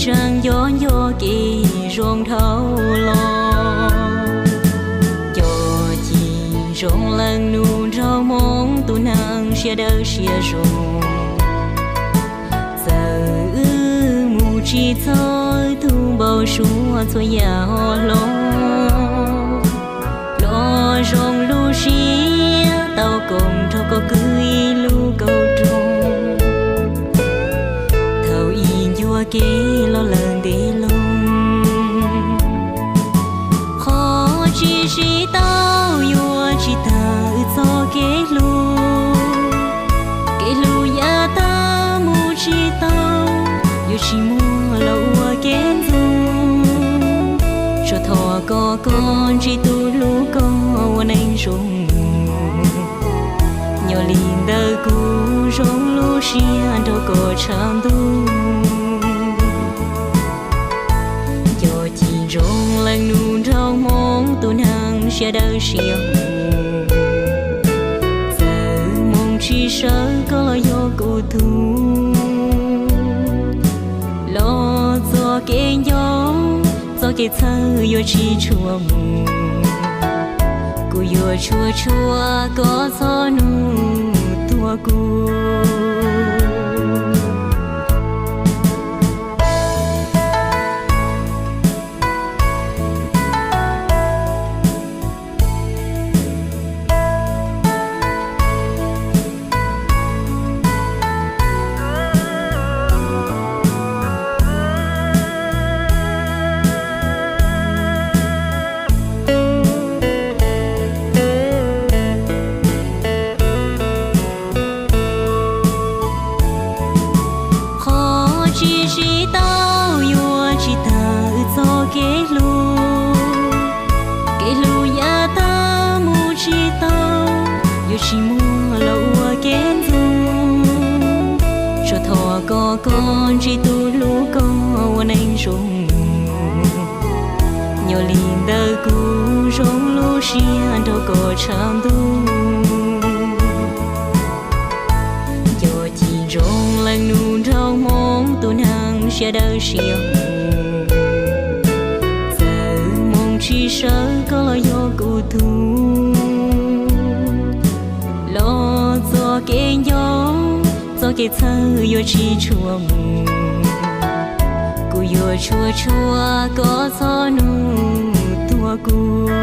tseem nco nco kev zoo dhau los. Cov cim ntsoov leej nus nraug hmoov, tus neeg siab dawb siab zoo. Txawm wb mus tsis txog, wb tug npau suav txhua yam ho hlob. Los zoo lub siab tau koom nrog koj kwv ib lub kauj roog. Thaum ib ncua kev los lawm ntev loo, qhov tsis sib tau yuav tsis tag wb txoj kev hlub. Kev hlub yav tag mus tsis tau, yuav tsis muaj los ua kev ntxoog. Tsuas thov kom koj ntsib tus hlub koj ua neej zoo mus. Nyob li ntawm kuv zoo lub siab nrog koj tshav ntuj. Cov cim ntsoov leej nus nraug hmoov, tus neeg siab dawb siab zoo. Txawm hmoov tsis sawv koj los yog kuv tug. Los txoj kev nco, txoj kev txhawj yuav tsis tshua mus. Kuv yuav tshua tshua koj txhob nug tuaj kuv. Qhov tsis sib tau yuav tsis tag wb txoj kev hlub. Kev hlub yav tag mus tsis tau, yuav tsis muaj los ua kev ntxoog. Tsuas thov kom koj ntsib tus hlub koj ua neej zoo mus. Nyob li ntawm kuv zoo lub siab nrog koj tshav ntuj. Cov cim ntsoov leej nus nraug hmoov, tus neeg siab dawb siab zoo. Txawm hmoov tsis sawv koj los yog kuv tug. Los txoj kev nco, txoj kev txhawj yuav tsis tshua mus. Kuv yuav tshua tshua koj txhob nug tuaj kuv.